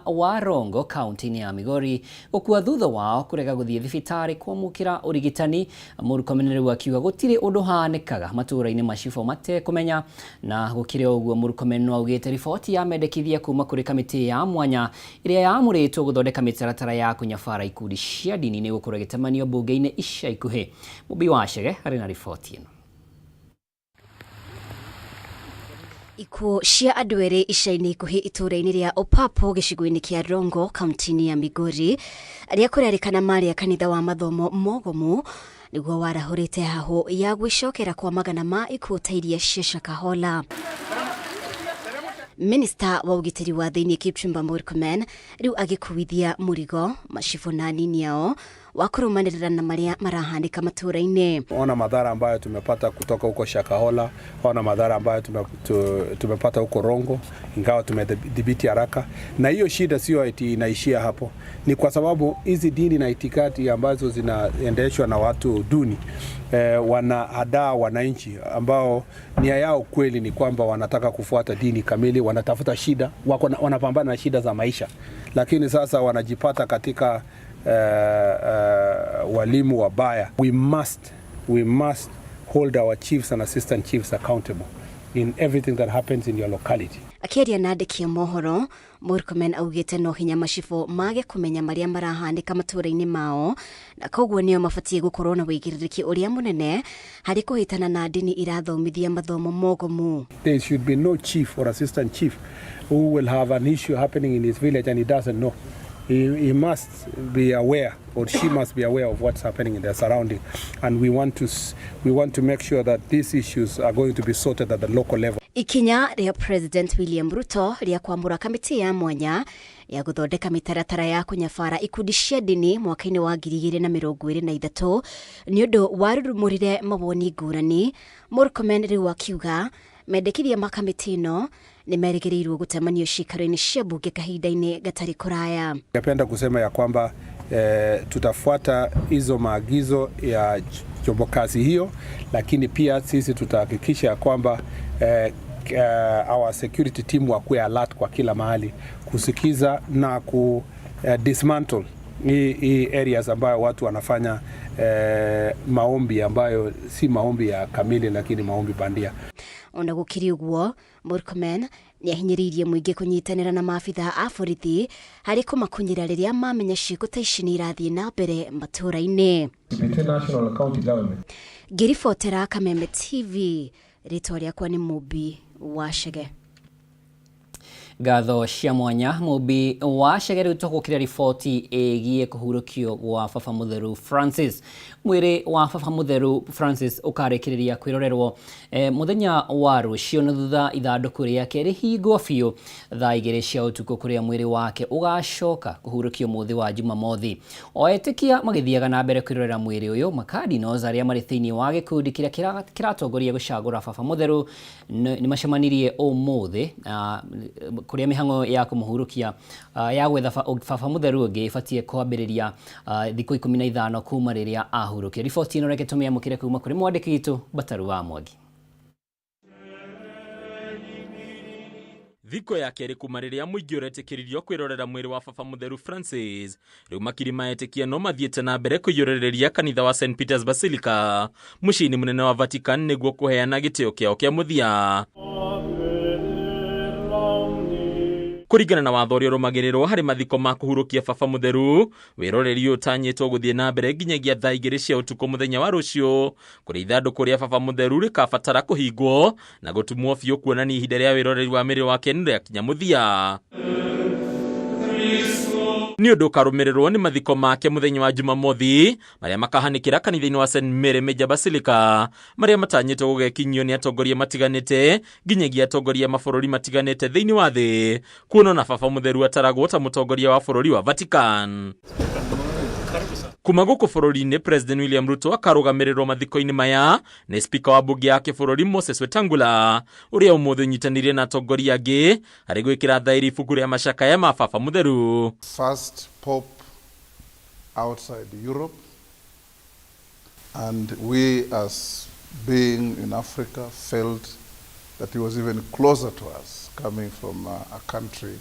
wa Rongo kaunti-inĩ ya Migori gũkua thutha wao kũrega gũthiĩ thibitarĩ kwamũkĩra ũrigitani. Murkomen rĩu akiuga gũtirĩ ũndũ ũhanĩkaga matũũra-inĩ macibũ matekũmenya. Na gũkĩrĩ o ũguo Murkomen no augĩte riboti ya mendekithia kuma kũrĩ kamĩtĩ ya mwanya ĩrĩa yamũrĩtwo gũthondeka mĩtaratara ya kũnyabara ikundi cia ndini nĩ ĩgũkorwo ĩgĩtamanio mbunge-inĩ ica ikuhĩ. Mũmbi wa Chege arĩ na riboti ĩno. Ikuũ cia andũ erĩ ica-inĩ ikuhĩ itũũra-inĩ rĩa Opapo gĩcigo-inĩ kĩa Rongo kaunti-inĩ ya Migori arĩa kũrerĩkana marĩ a kanitha wa mathomo mogomu nĩguo warahũrĩte hahũ ya gwĩcokera kwa magana ma ikuũ ta iria cia Shakahola. Minista wa ũgitĩri wa thĩinĩ Kipchumba Murkomen rĩu agĩkuithia mũrigo macibũ na anini ao wa kũrũmanĩrĩra na marĩa marahanĩka matũũra-inĩ. Ona madhara ambayo tumepata kutoka huko Shakahola, ona madhara ambayo tumepata huko Rongo, ingawa tumedhibiti haraka. Na hiyo shida sio eti inaishia hapo, ni kwa sababu hizi dini na itikadi ambazo zinaendeshwa na watu duni wanahadaa wananchi ambao nia yao kweli ni kwamba wanataka kufuata dini kamili, wanatafuta shida, wako wanapambana na shida za maisha, lakini sasa wanajipata katika walimu wabaya. We must hold our chiefs and assistant chiefs accountable in everything that happens in your locality. Akĩaria na andĩki a mohoro, Murkomen augĩte no hinya macibũ mage kũmenya marĩa marahanĩka matũũra-inĩ mao na koguo nĩo mabatiĩ gũkorwo na wĩigĩrĩrĩki ũrĩa mũnene harĩ kũhĩtana na ndini irathomithia mathomo mogomu. There should be no chief or assistant chief who will have an issue happening in his village and he doesn't know. He must be aware, or she must be aware of what's happening in their surrounding. And we want to make sure that these issues are going to be sorted at the local level. Ikinya rĩa President William Ruto rĩa kwamũra kamĩtĩ ya mwanya ya gũthondeka mĩtaratara ya kũnyabara ikundi cia ndini mwaka-inĩ wa 2023 nĩ ũndũ warurumũrire mawoni ngũrani. Murkomen rĩu akiuga mendekithia ma kamĩtĩ ĩno nĩ merĩgĩrĩirwo gũtemanio ciikaro-inĩ cia mbunge kahinda-inĩ gatarĩ kũraya. Ningependa kusema ya kwamba tutafuata hizo maagizo ya chombo kazi hiyo, lakini pia sisi tutahakikisha ya kwamba our security team wakuwe alert kwa kila mahali kusikiza na ku dismantle hii areas ambayo watu wanafanya maombi ambayo si maombi ya kamili, lakini maombi bandia. Ona gũkĩrĩ ũguo, Murkomen nĩ ahinyĩrĩirie mũingĩ kũnyitanĩra na maabitha a borithi harĩ kũmakunyĩra rĩrĩa mamenya ciĩko ta ici nĩ irathiĩ na mbere matũũra-inĩ. Between national and county government. Ngĩribotera Kameme TV, rĩtwa rĩakwa nĩ Mũmbi wa Chege. Ngatho cia mwanya, Mũmbi wa Chege. Rĩu tũgũkĩra riboti ĩgiĩ kũhurũkio gwa Baba Mũtheru Francis. Mwĩrĩ wa Baba Mũtheru Francis ũkarĩkĩrĩria kwĩrorerwo mũthenya wa rũciũ na thutha ithandũkũ rĩake rĩhingwo biũ thaa 2 cia ũtukũ, kũrĩa mwĩrĩ wake ũgacoka kũhurũkio mũthĩ wa Jumamothi. O etĩkia magĩthiaga na mbere kwĩrorera mwĩrĩ ũyũ, makadinos arĩa marĩ thĩinĩ wa gĩkundi kĩrĩa kĩratongoria gũcagũra Baba Mũtheru nĩ macemanirie ũmũthĩ, kũrĩa mĩhang'o ya kũmũhurũkia ya gwetha Baba Mũtheru ũngĩ ĩbatiĩ kwambĩrĩria thikũ 15 kuma rĩrĩa ahurũkio. Riboti ĩno reke tũmĩamũkĩre kuma kũrĩ mwandĩki witũ Bataru wa Mwangi. Thikũ ya kerĩ kuma rĩrĩa mũingĩ ũretĩkĩririo kwĩrorera mwĩrĩ wa Baba Mũtheru Francis, rĩu makiri ma etĩkia no mathiĩte na mbere kũiyũrĩrĩria kanitha wa St Peters Basilica mũciĩ-inĩ mũnene wa Vatican nĩguo kũheana gĩtĩo kĩao kĩa mũthia. Kũringana na watho ũrĩa ũrũmagĩrĩrwo harĩ mathiko ma kũhurũkia Baba Mũtheru, wĩroreri ũyũ ũtanyĩtwo gũthiĩ na mbere nginyagia thaa 2 cia ũtukũ mũthenya wa rũciũ, kũrĩa ithandũkũ rĩa Baba Mũtheru rĩkabatara kũhingwo na gũtumwo biũ kuonania ihinda rĩa wĩroreri wa mĩrĩ wake nĩ rĩakinya mũthia. Nĩ ũndũ ũkarũmĩrĩrwo nĩ mathiko make mũthenya wa Jumamothi marĩa makahanĩkĩra kanitha-inĩ wa St Mary Major Basilica, marĩa matanyĩtwo gũgekinyio nĩ atongoria matiganĩte nginyagia atongoria mabũrũri matiganĩte thĩinĩ wa thĩ, kuona na Baba Mũtheru ataragwo ta mũtongoria wa bũrũri wa Vatican. Kuma gũkũ bũrũri-inĩ, President William Ruto akarũgamĩrĩrwo mathiko-inĩ maya nĩ spika wa mbunge ya kĩbũrũri Moses Wetangula, ũrĩa ũmũthĩ ũnyitanĩire na atongoria angĩ harĩ gwĩkĩra thaĩri ibuku rĩa macakaya ma Baba Mũtheru. First pope outside Europe, and we as being in Africa felt that he was even closer to us, coming from a country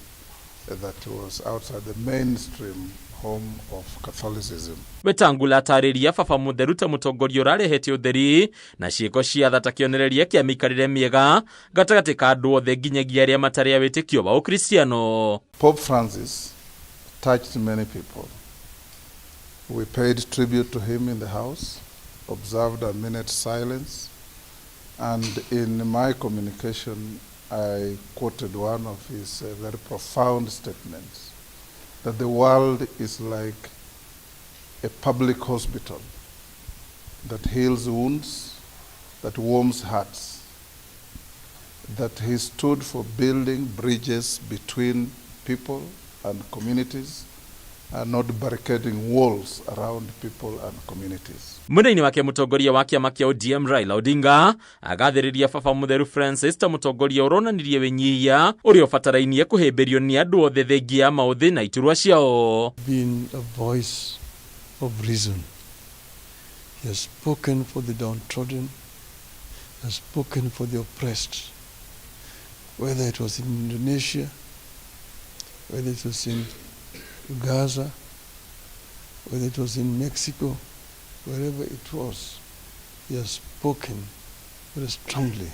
that was outside the mainstream home of Catholicism. Wetangula atarĩria baba mũtheru ta mũtongoria ũrarehete ũtheri na ciĩko cia tha ta kĩonereria kĩa mĩikarĩre mĩega gatagatĩ ka andũ othe nginyagia arĩa matarĩ a wĩtĩkio wa Ũkristiano. Pope Francis touched many people. We paid tribute to him in the house, observed a minute's silence, and in my communication I quoted one of his very profound statements, that the world is like a public hospital that heals wounds, that warms hearts, that he stood for building bridges between people and communities and not barricading walls around people and communities. Mwena-inĩ wake mũtongoria wa kĩama kĩa ODM Raila Odinga agathĩrĩria baba mũtheru Francis ta mũtongoria ũronanirie wĩnyihia ũrĩa ũbatarainie kũhĩmbĩrio nĩ andũ othe thengia ya maũthĩ na iturwa ciao. Been a voice of reason. He has spoken for the downtrodden, he has spoken for the oppressed, whether it was in Indonesia, whether it was in Gaza, whether it was in Mexico, wherever it was, he has spoken very strongly.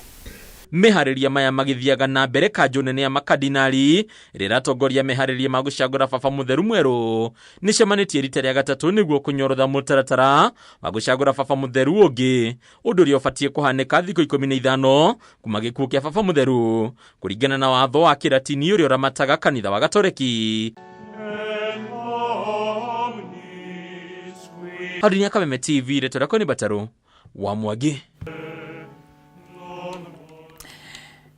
Meharĩria maya magĩthiaga na mbere kanjũ nene ya makadinali ĩrĩa ĩratongoria meharĩria ma gũcagũra baba mũtheru mwerũ nĩcemanĩtie rita rĩa gatatũ nĩguo kũnyorotha mũtaratara wa gũcagũra baba mũtheru ũngĩ, ũndũ ũrĩa ũbatiĩ kũhanĩka thikũ 15 kuma gĩkuũ kĩa baba mũtheru kũringana na watho wa kĩratini ũrĩa ũramataga kanitha wa Gatoreki. Hau Kameme TV, rĩtwa rĩakwa nĩ Batarũ wa Mwangi.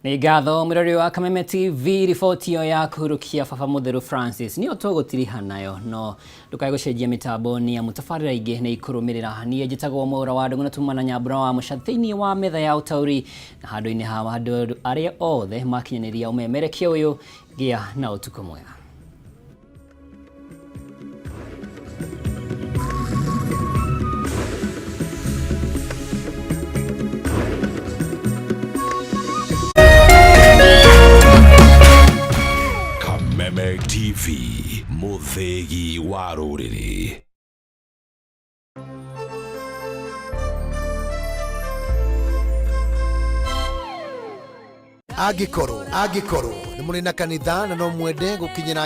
Nĩ ngatho mwĩrori wa Kameme TV, riboti ĩyo ya kũhurũkia baba mũtheru Francis nĩyo tũgũtiriha nayo, no ndũkae gũcenjia mĩtambo nĩ amu tabarĩra ingĩ nĩ ikũrũmĩrĩra. Niĩ njĩtagwo Mwaura wa Ndũng'ũ na tuma na Nyambura wa Mũca thĩinĩ wa metha ya ũtaũri na handũ-inĩ ha andũ arĩa othe makinyanĩria ũmemerekia ũyũ, gĩa na ũtukũ mwega. Kameme TV, mũthĩgi wa rũrĩrĩ. Angĩkorwo nĩ mũrĩ na kanitha na no mwende gũkinyĩra